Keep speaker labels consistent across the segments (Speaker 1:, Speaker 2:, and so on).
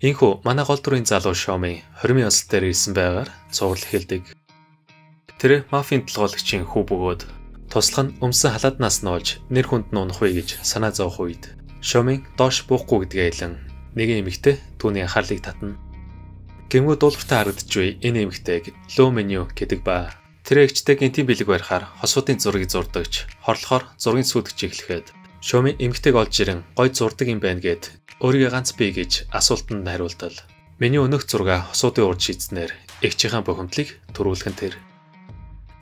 Speaker 1: Инхүү манай гол дүрийн залуу Шоми хормын ёслол дээр ирсэн байгаар цуврал эхэлдэг. Тэр мафийн толгойлогчийн хүү бөгөөд туслах нь өмсөн халааднаас нь олж нэр хүнд нь унах вэ гэж санаа зовох үед Шомин доош буухгүй гэдгээ хэлэн нэгэн эмэгтэй түүний анхаарлыг татна. Гэмгүй дуулууртай харагдаж буй энэ эмэгтэйг Лөө Меню гэдэг ба. Тэр эгчтэй гинтийн бэлэг барихаар хосуудын зургийг зурдагч, хорлохоор зургийн сүйтгэж эхлэхэд Шоми эмэгтэйг олж ирэн гой зурдаг юм байна гэд өөрийгөө ганц бий гэж асуултанд хариултал. Миний өнөөх зургаа хосуудын урд шийдснээр эгчийнхээ бухимдлыг төрүүлэх нь тэр.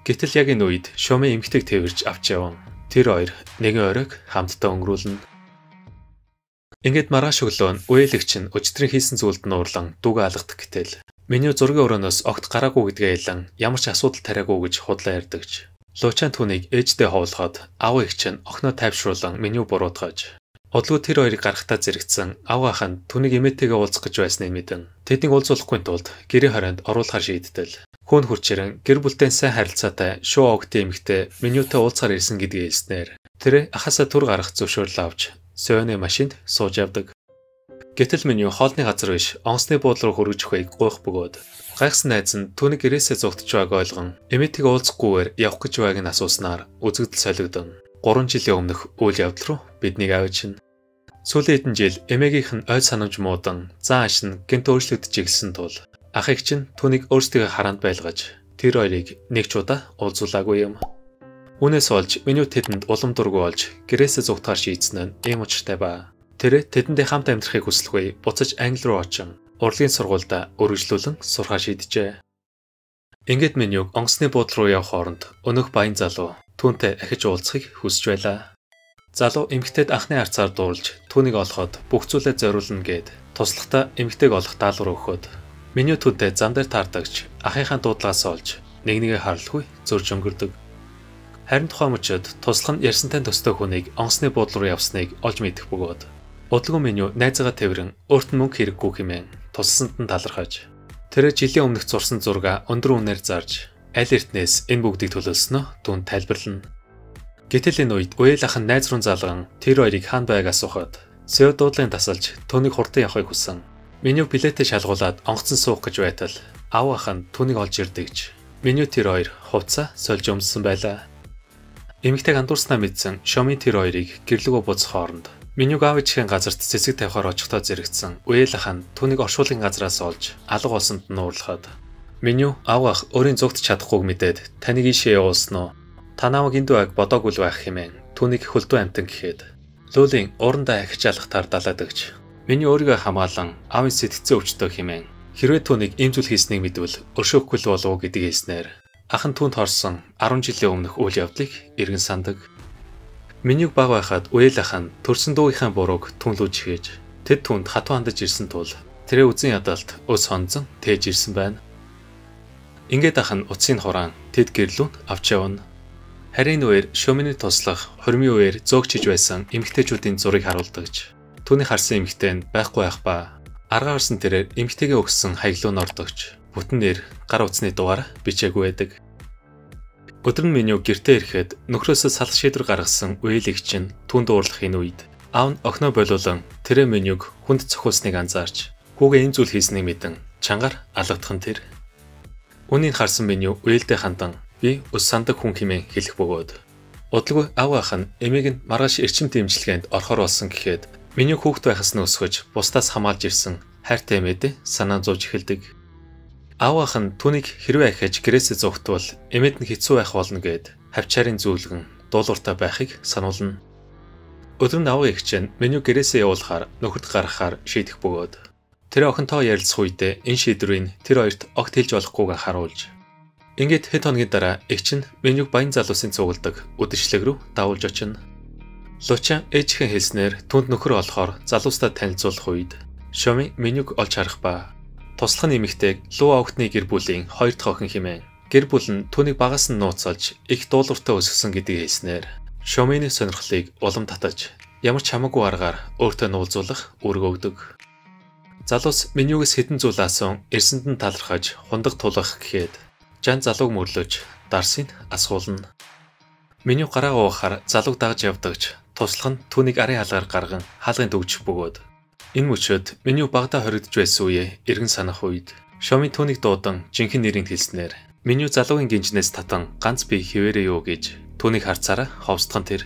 Speaker 1: Гэтэл яг энэ үед Шоми эмэгтэйг тээвэрч авч яван тэр хоёр нэгэн оройг хамтдаа өнгөрүүлнэ. Ингээд маргааш өглөө нь үеэлэгч нь өчигдрийн хийсэн зүйлд нь уурлан дүүгээ алгадаг гэтэл меню зургийн өрөөнөөс огт гараагүй гэдгээ хэлэн ямар ч асуудал тариагүй гэж худлаа ярьдагч. Луучан түүнийг ээждээ ховлоход аав эгч нь охиноо тайвшруулан меню буруутгаж удалгүй тэр хоёрыг гаргахтаа зэрэгцсэн аав ах нь түүнийг эмээтэйгээ уулзах гэж байсныг мэдэн тэднийг уулзуулахгүй тулд гэрээ хорионд оруулахар шийдтэл хүүн хурчирэн гэр бүлтэй сайн харилцаатай шуу огтын эмэгтэй менютэй уулзахаар ирсэн гэдгийг хэлснээр тэр ахаасаа түр гарах зөвшөөрөл авч Сойны машинд сууж явдаг. Гэтэл меню хоолны газар биш онгоцны буудлын руу хөргөж өгөхийг гуйх бөгөөд гайхсан найз нь түүнийг гэрээсээ зугтаж байгааг ойлгон эмээтэйг уулзахгүйгээр явах гэж байгааг нь асууснаар үзэгдэл солигдон 3 жилийн өмнөх үйл явдал руу биднийг авчирна. Сүүлийн хэдэн жил эмээгийнх нь ой санамж муудан зан ааш нь гэнт өөрчлөгдөж эхэлсэн тул ах эгч нь түүнийг өөрсдийнхөө хараанд байлгаж тэр хоёрыг нэг ч удаа уулзуулаагүй юм. Үүнээс болж меню тэдэнд улам дургүй болж гэрээсээ зугтахаар шийдсэн нь ийм учиртай ба. Тэр тэдэндээ хамт амьдрахыг хүсэлгүй буцаж Англи руу очин урлагийн сургуульдаа үргэлжлүүлэн сурахаар шийджээ. Ингээд менюг онгоцны буудлын руу явах хооронд өнөөх баян залуу түүнтэй ахиж уулзахыг хүсэж байлаа. Залуу эмэгтэйд анхны харцаар дуурлж түүнийг олоход бүх зүйлээ зориулна гэд туслахдаа эмэгтэйг олох даалгавар өгөхөд меню түүнтэй зам дээр таардагч ахынхаа дуудлагаас олж нэг нэгэ харлахгүй зурж өнгөрдөг. Харин тухайн мөчид туслах нь ярьсантай төстэй хүнийг онгоцны буудлын руу явсныг олж мэдэх бөгөөд удалгүй меню найзаагаа тэврэн өөрт нь мөнгө хэрэггүй хэмээн тусалсанд нь талархаж тэр жилийн өмнөх зурсан зургаа өндөр үнээр зарж аль эртнээс энэ бүгдийг төлөөлснөө түүнд тайлбарлана. Гэтэл энэ үед уял ах нь найз руу залган тэр хоёрыг хаана байгааг асуухад Сё дуудлагын тасалж түүнийг хурдан явахыг хүсэн. Меню билетээ шалгуулад онгоцон суух гэж байтал аав ах нь түүнийг олж ирдэгч. Меню тэр хоёр хувцаа сольж өмссөн байлаа. Эмэгтэйг андуурснаа мэдсэн Шоми тэр хоёрыг гэрлэгөө буцах хооронд менюг аав ээжийн газарт цэцэг тавихаар очихдоо зэрэгцсэн уял ах нь түүнийг оршуулгын газраас олж алга болсонд нь уурлахад меню аав ах өөрийн зугтж чадахгүйг мэдээд таныг ийшээ явуулсан уу? Та намайг энд байг бодоогүй л байх хэмээн түүнийг хөлдөө амтан гэхэд Лүүлийн уурандаа ахиж алгахтаар далаадагч меню өөрийгөө хамгаалан аавын сэтгцэн өвчтөө хэмээн хэрвээ түүнийг ийм зүйл хийснийг мэдвэл өршөөхгүй л болов уу гэдгийг хэлснээр ах нь түүнд хорсон 10 жилийн өмнөх үйл явдлыг эргэн сандаг. Менюг баг байхад уял ах нь төрсөн дүүгийнхээ бурууг түнлүүж хээж тэд түүнд хатуу хандаж ирсэн тул тэрэ үзэн ядалт өс хонзон тээж ирсэн байна. Ингээд ах нь утсыг хураан тэд гэрлүүн авч явна. Харин үеэр шөмөний туслах хормын үеэр зөөгчж байсан эмэгтэйчүүдийн зургийг харуулдагч. Түүний харсан эмэгтэй нь байхгүй байх ба аргаа харсан тэрээр эмэгтэйгээ өгсөн хаяглуу нь ордогч. Бүтэн нэр гар утасны дугаар бичээгүй байдаг. Өдөр нь меню гэртээ ирэхэд нөхрөөсөө салах шийдвэр гаргасан уялэгч нь түүнд уурлах энэ үед аав нь охиноо болиулан тэрэ менюг хүнд цохиулсныг анзаарч хүүгээ энэ зүйл хийснийг мэдэн чангаар алгадах нь тэр. Үүнийг харсан меню уялдээ хандан би өс сандаг хүн хэмээн хэлэх бөгөөд удалгүй аав ах нь эмээг нь маргааш эрчим дэмжлэгээнд орохоор болсон гэхэд меню хүүхэд байхаас нь өсгөж бусдаас хамгаалж ирсэн хайртай эмээдээ санаа зовж эхэлдэг. Аав ах нь түүнийг хэрвээ ахиж гэрээсээ зугтвал эмээд нь хэцүү байх болно гэд хавчаарын зүйлгэн дуулууртай байхыг сануулна. Өдөр нь аав эгч нь меню гэрээсээ явуулахаар нөхөрт гаргахаар шийдэх бөгөөд тэр охинтойгоо ярилцах үедээ энэ шийдвэрийг тэр хоёрт огт хэлж болохгүйг анхааруулж ингээд хэд хоногийн дараа эгч нь менюг баян залуусын цугладаг үдшилэг рүү дагуулж очино. Лучан ээжийнхээ хэлснээр түүнд нөхөр олохоор залуустаа танилцуулах үед Шоми менюг олж харах ба туслах нь эмэгтэйг Луу огтны гэр бүлийн хоёр дахь охин хэмээн гэр бүл нь түүнийг багаас нь нууцалж их дуулууртай өсгсөн гэдгийг хэлснээр Шомины сонирхлыг улам татаж ямар ч хамаагүй аргаар өөртөө нуулзуулах үүрэг өгдөг. Залуус менюгээс хэдэн зүйл асуун эрсэнд нь талархаж хундаг тулгах гэхэд Жан залууг мөрлөж дарсыг асгуулна. Меню гараа уухаар залууг дагаж явдагч туслах нь түүнийг арын хаалгаар гарган хаалгын төгжих бөгөөд Энэ мөчөд меню багадаа хоригдож байсан үеэ эргэн санах үед Шоми түүнийг дуудан жинхэнэ нэрийг хэлснээр меню залуугийн гинжнээс татан ганц би хിവэрээ юу гэж түүнийг харцаараа ховсдох нь тэр.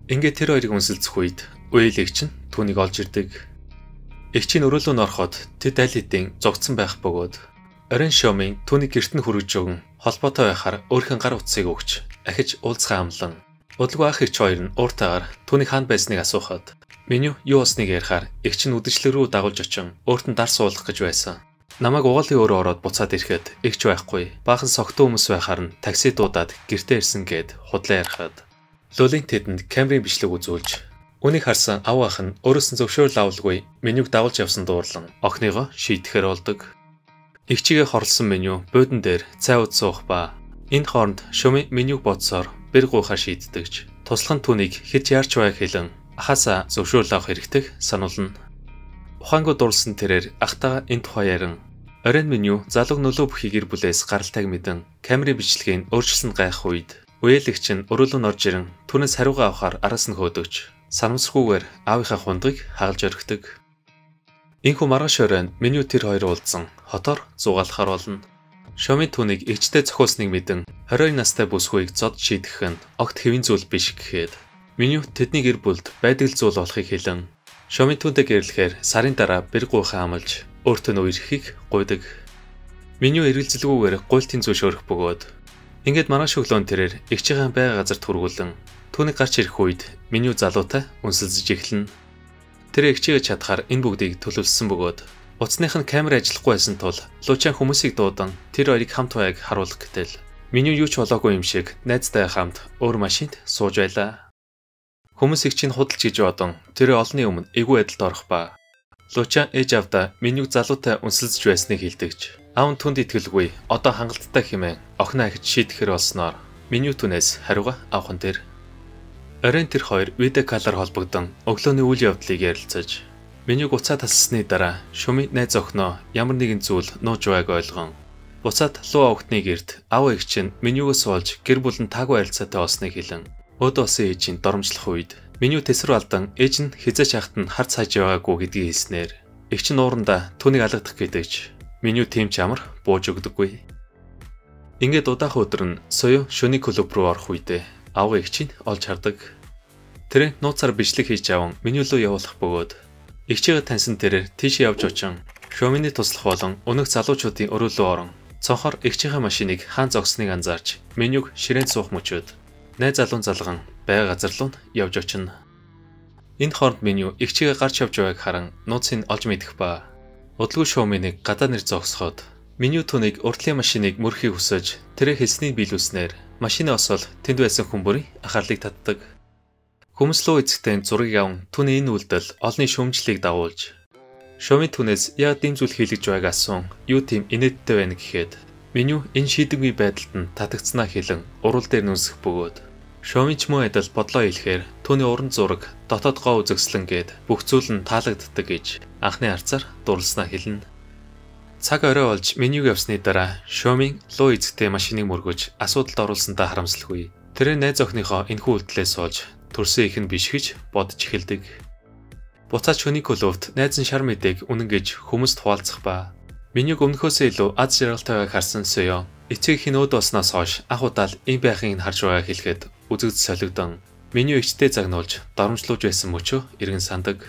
Speaker 1: Ингээд тэр хоёрыг үнсэлцэх үед үеэлэгч нь түүнийг олж ирдэг. Эгчийн өрөөлөө нь ороход тэд аль хэдийн зогцсон байх бөгөөд оройн Шомын түүнийг гэрт нь хүргэж өгөн холбоотой байхаар өөрхөн гар утсыг өгч ахиж уулзгаа амлан удалгүй ах эгч хоёр нь ууртайгаар түүнийг хаана байсныг асуухад меню юу болсныг ярихаар эгч нь үдшилэг рүү дагуулж очин өөрт нь дар суулгах гэж байсан. Намайг угаалын өөрөө ороод буцаад ирэхэд эгч байхгүй. Баахан согтуу хүмүүс байхаар нь такси дуудаад гэртээ ирсэн гээд худлаа ярихад Лолин тэдэнд камерын бичлэг үзүүлж үүнийг харсан ав ах нь өөрөөс нь зөвшөөрөл авалгүй менюг дагуулж явсан дуурлан охиныгоо шийдэхээр болдог. Эгчигээ хорлсон меню буудан дээр цай ууд суух ба энэ хооронд Шоми менюг бодсоор бэр гуйхаар шийддэгч туслах нь түүнийг хэд яарч байг хэлэн ахаасаа зөвшөөрөл авах хэрэгтэйг сануулна. Ухаангүй дурлсан тэрээр ахтайгаа энэ тухай ярин оройн меню залууг нөлөө бүхий гэр бүлээс гаралтайг мэдэн камерын бичлэгийг өөрчилсөн гайх үед үеэлэгч нь өрөөлөө нь орж ирэн түүнээс хариугаа авахар араас нь хөөдөгч санамсархгүйгээр аавынхаа хундыг хагалж орхидог. Энэхүү маргааш оройн меню тэр хоёр уулзсан хотоор зугаалахар болно. Шоми түүнийг эгчтэй зохиолсныг мэдэн 22 настай бүсгүйг зод шийдэх нь огт хэвийн зүйл биш гэхэд меню тэдний гэр бүлд байдаг л зүйл болохыг хэлэн Шоми түүнтэй гэрлэхээр сарын дараа бэр гуйхаа амлаж өөртөө нь үерхийг гуйдаг. Меню эргэлзэлгүйгээр гуйлтын зүйл шөөрөх бөгөөд ингээд маргааш өглөөн тэрээр эгчийн байгаа газарт хүргүүлэн түүнийг гарч ирэх үед меню залуутай үнсэлзэж эхэлнэ. Тэр эгчийгээ чадхаар энэ бүгдийг төлөвлөсөн бөгөөд утасных нь камер ажиллахгүй байсан тул Лучан хүмүүсийг дуудан тэр хоёрыг хамт байгааг харуулах гэтэл меню юу ч болоогүй юм шиг найзтай хамт өөр машинд сууж байлаа. Хүмүүс эгчийг худалч гэж бодон тэр олонний өмнө эвгүй байдалд орох ба Лучан ээж аавдаа менюг залуутай үнсэлзэж байсныг хэлдэгч аав нь түнд итгэлгүй одоо хангалттай хэмээн охиноо ахиж шийдэхэр болсноор меню түүнээс хариугаа авах нь тэр. Оройн тэр хоёр видео калаар холбогдон өглөөний үйл явдлыг ярилцаж менюг уцаа тасалсны дараа Шуми найз охиноо ямар нэгэн зүйл нууж байгааг ойлгон буцаад луу авахтны гэрт аав эгч нь менюгээс олж гэр бүл нь таагүй харилцаатай болсныг хэлэн өөд болсон ээжийн доромжлох үед меню тэсрүү алдан ээж нь хизээч ахт нь хар цааж яваагүй гэдгийг хэлснээр эгч нь уурандаа түүнийг алгадах гэдэгч меню тийм ч амар бууж өгдөггүй. Ингээд удаах өдөр нь Соёо шөний клуб руу орох үедээ авга эгчийг олж хардаг. Тэр нууцаар бичлэг хийж аван меню руу явуулах бөгөөд эгчийгээ таньсан тэрээр тийшээ явж очин Шомины туслах болон өнөөх залуучуудын өрөөлөө орон цонхоор эгчийнхээ машиныг хаан зогсныг анзаарч менюг ширээнд суух мөчөөд найз залуун залган бай газар руу явж очино. Энэ хооронд меню эгчийгээ гарч явж байгааг харан нууцыг олж мэдэх ба удалгүй Шоминыг гадаа нэр зогсоход меню түүнийг урдлын машиныг мөрөхийг хүсэж тэрэ хэлснийг биелүүлснээр машины осол тэнд байсан хүн бүрийн анхаарлыг татдаг. Хүмүүс луу эцэгтэй зургийг аван түүний энэ үйлдэл олонний шүүмжлэлийг дагуулж Шоми түүнээс яг дэм зүйл хийлгэж байгааг асуун юу тийм инээдтэй байна гэхэд меню энэ шийдэмгүй байдалд нь татагдсанаа хэлэн урал дээр нүсэх бөгөөд Шоми ч мөн адил бодлоо хэлэхээр түүний уран зураг дотоод гоо үзэсгэлэн гээд бүх зүйл нь таалагддаг гэж анхны харцаар дурласнаа хэлнэ. Цаг орой болж менюг явсны дараа Шомин луу эзэгтэй машиныг мөргөж асуудалд оруулсандаа харамсалгүй. Тэр найз охиныхоо энэхүү үйлдэлээс болж төрсөн их нь биш гэж бодож эхэлдэг. Буцаач шөний клубт найз нь шар мэдээг үнэн гэж хүмүүст хуваалцах ба менюг өмнөхөөсөө илүү аз жаргалтай байгааг харсан Соёо эцэг эхийн өөд болсноос хойш анх удаа л ийм байхыг нь харж байгааг хэлэхэд үзэгдэл солигдон меню эгчтэй загнуулж доромжлуулж байсан мөчөө эргэн сандаг.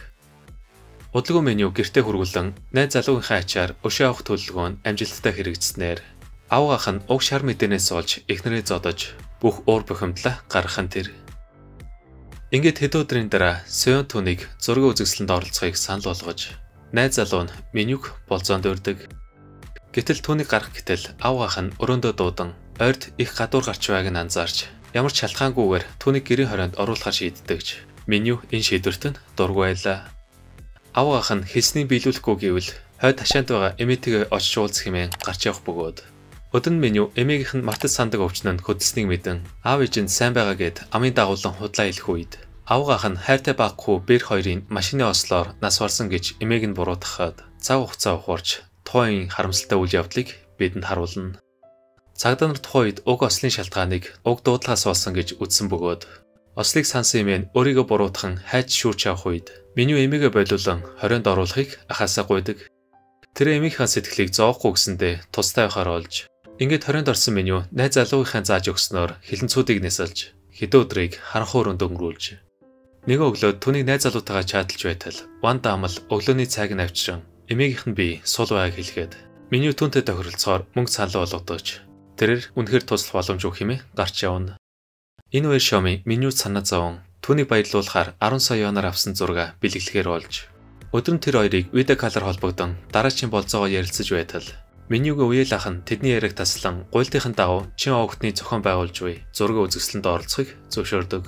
Speaker 1: Удалгүй меню гэртээ хүргүүлэн найз залуугийнхаа ачаар өшөө авах төлөвлөгөө нь амжилттай хэрэгжснээр авга ах нь уг шар мэдээнээс олж эхнэрээ зодож бүх уур бухимдлаа гаргах нь тэр. Ингээд хэд өдрийн дараа Соён түүнийг зургийн үзэсгэлэнд оролцохыг санал болгож найз залуу нь менюг болзоонд урьдаг. Гэтэл түүнийг гарах гэтэл авга ах нь өрөөндөө дуудан ойрд их гадуур гарч байгааг нь анзаарч ямар ч шалтгаангүйгээр түүнийг гэрийн хорионд оруулахар шийддэгч меню энэ шийдвэрт нь дургүй байлаа. Авга ах нь хэлснийг биелүүлэхгүй гэвэл хойд ташаанд байгаа эмээтэйгээ очиж уулзах хэмээн гарч явах бөгөөд өдөр нь меню эмээгийнх нь мартаж сандаг өвчин нь хөдөлснийг мэдэн аав ээж нь сайн байгаа гэд амын дагуулan худлаа хэлэх үед авга ах нь хайртай баггүй бэр хоёрын машины ослоор нас барсан гэж эмээг нь буруутгахад цаг хугацаа ухаарч тухайн харамсалтай үйл явдлыг бидэнд харуулна. Цагдаа нар тухайн үед уг ослын шалтгааныг уг дуудлагаас болсон гэж үзсэн бөгөөд ослыг сансан эмээ нь өөрийгөө буруутхан хайж шүүрч явах үед Меню эмээгээ болиулан 20-нд оруулахыг ахаасаа гуйдаг. Тэр эмийнхаа сэтгэлийг зоохгүй гэсэндээ тустай байхаар болж ингээд 20-нд орсон меню найз залуугийнхаа зааж өгснөөр хилэнцүүдийг нясалж хэдэн өдрийг харанхуй өрөөнд өнгөрүүлж нэг өглөө түүнийг найз залуутайгаа чаталж байтал Ван Дамл өглөөний цайг нь авчран эмээгийнх нь бие сул байгааг хэлэхэд меню түүнтэй тохиролцохоор мөнгө санал болгодож тэрээр үнэхээр туслах боломж өгөх хэмээн гарч явна. Энэ үеэр Шоми меню санаа зовон түүнийг баярлуулахаар 10 сая юанаар авсан зураг бэлэглэхээр болж өдөр нь тэр хоёрыг видео калаар холбогдон дараагийн болзоогоо ярилцаж байтал менюгийн үеэл ах нь тэдний яриаг таслан гуйлдынхын дагуу чин овогтны зохион байгуулж буй зургийн үзэсгэлэнд оролцохыг зөвшөөрдөг.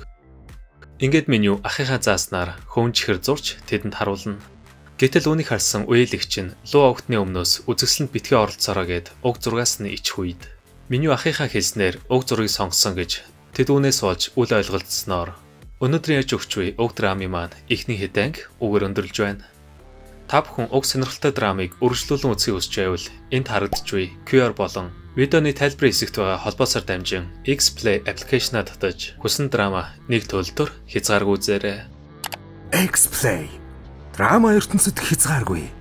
Speaker 1: Ингээд меню ахыхаа зааснаар хөвөн чихэр зурж тэдэнд харуулна. Гэтэл үүнийг харсан үеэлэгч нь луу овогтны өмнөөс үзэсгэлэнд битгий оролцоороо гэд уг зургаас нь ичих үед меню ахыхаа хэлснээр уг зургийг сонгосон гэж тэд үүнээс болж үл ойлголцсноор өнөөдрийн яж өгч буй уг драмын маань эхний хэд анги үгээр өндөрлж байна. Та бүхэн уг сонирхолтой драмыг үргэлжлүүлэн үзэхийг хүсч байвал энд харагдаж буй QR болон видеоны тайлбарын хэсэгт байгаа холбоосоор дамжин X-Play аппликейшнаа татаж хүсэн драма нэг төлөлтөөр хязгааргүй үзээрэй.
Speaker 2: X-Play драма ертөнцид хязгааргүй.